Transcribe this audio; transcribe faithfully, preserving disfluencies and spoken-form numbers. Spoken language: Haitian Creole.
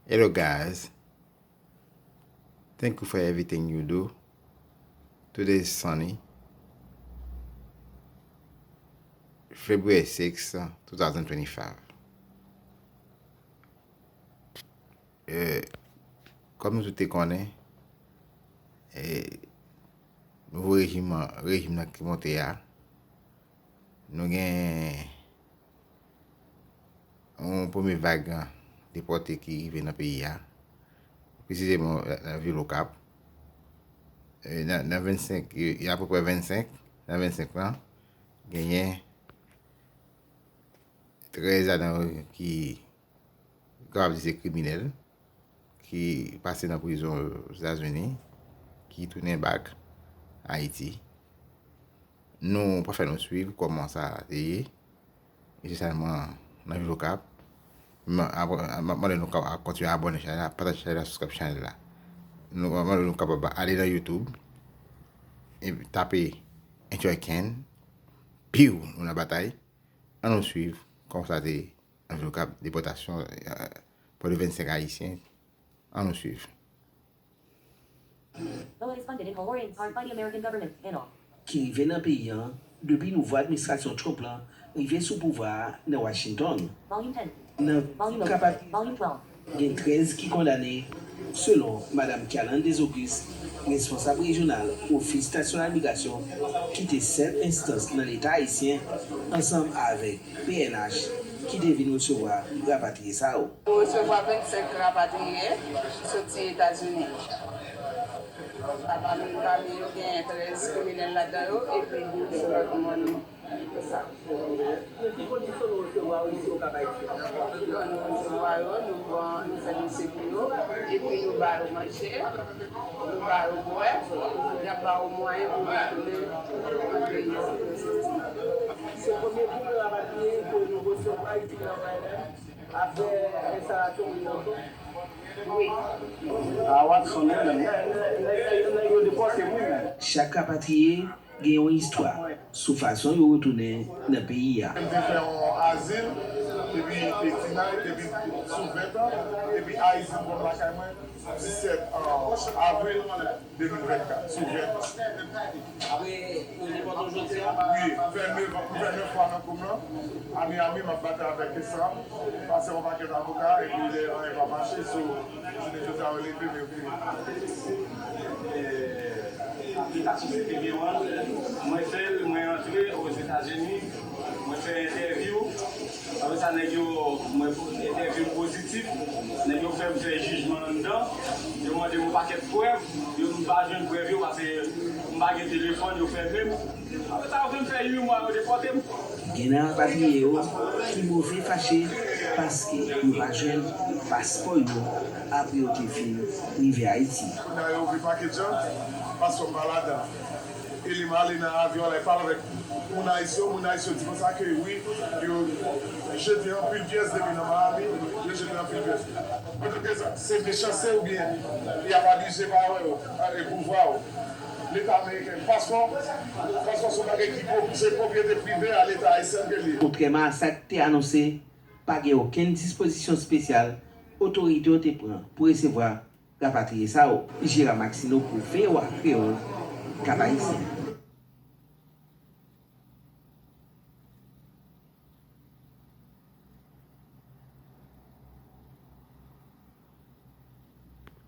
Hello guys, thank you for everything you do. Today is sunny, February six, two thousand twenty-five. Eh, kòm nou tout te konnen, eh, nouvo rejim, rejim nan ki monte a, nou gen yon premye vag depòte ki rive nan peyi a, presizeman nan vil Okap. E nan, nan vennsenk, y, y apeprè vennsenk, nan vennsenk lan, genyen trèz ladan yo ki kapab di se kriminèl, ki pase nan prizon Ozetazini, ki tounen bak Ayiti. Nou pral fè nou swiv kòman sa te ye, espesyalman nan vil Okap. M ap mande nou ka-, kontinye abòne chanèl la, pataje chanèl la, subscribe chanèl la. Nou mande nou kapab ale nan YouTube, e tape Enjoy Ken, piw, nou nan batay. Ann nou swiv kòman sa te ye nan vil Okap, depòtasyon, eh, plis de vennsenk Ayisyen. Ann nou swiv. Though it is funded in Hawaiian part by the American government, and all. Ki rive nan peyi an depi nouvo administrasyon Trump lan rive sou pouvwa a nan Washington. Volume ten. Nan Volume ka eleven. Volume twelve. Gen trèz ki kondane, selon Madam Kyalan Desauguste, responsab rejyonal Ofis Nasyonal Migrasyon, ki te sèl enstans nan Leta ayisyen, ansanm avèk P N H, ki te vin resevwa rapatriye sa yo. Nou resevwa vennsenk rapatriye ki soti Etazini. Pami, pami yo, gen trèz kriminèl ladan yo, epi douz lòt moun. Nan ki kondisyon nou resevwa yo isi Okap Ayiti? Bon, nou resevwa yo, nou pran, nou fè dosye pou yo, epi nou ba yo manje, nou ba yo bwè, y ap ba yo mwayen pou yo retounen nan peyi yo kote yo soti. Se premye kou nou rapatriye ke nou resevwa isi nan K L M apre enstalasyon Prezidan Trump? Wi. A Watson li menm, nèg, nèg, nèg, nèg yo depòte m wi menm. Chak rapatriye gen yon istwa sou fason yo retounen nan peyi a. M te fè yon azil, epi e Tinay te vin sou ven tan, epi Ayiti m vin lakay mwen disèt avril de mil vennkat, sou ven tan. Apre, yo depòte w jodi a? Wi, m fè nèf an, m fè nèf mwa nan koum lan. A Miami, m ap batay avèk kesam, pase yon pakèt avoka, epi lè anyen pa mache, so, jounen jodi a, yo leve m, yo vini. Aplikasyon se te gen an, mwen fè l, mwen antre Ozetazini, mwen fè entèvyou. Apre sa, nèg yo, mwen, entèvyou m pozitif, nèg yo fè m fè jijman anndan, yo mande m yon pakèt prèv, yo, m pa jwenn prèv yo, paske m pa gen telefòn, yo fèmen m. Apre sa, yo fè m fè uit mwa, yo depòte m. Gen nan rapatriye yo ki move fache paske yo pa jwenn paspò yo apre yo te fin rive Ayiti. Kounye a, yo ouvri pakèt yo, paspò m pa ladan. E li m ale nan avyon la, li pale avèk moun ayisyen yo, moun ayisyen yo di konsa ke wi, yo jete anpil pyès depi nan Miami, yo jete anpil pyès. Antouka, se mechanste oubyen y ap abize pawè yo, e pouvwa yo. Leta ameriken, paspò, paspò se yon bagay ki pwo-, se pwopriyete prive a Leta ayisyen ke l ye. Kontrèman a sa k te anonse, pa gen okenn dispozisyon espesyal otorite yo te pran pou resevwa rapatriye sa yo. Gérard Maxineau pou V O A Kreyòl, Cap-Haïtien.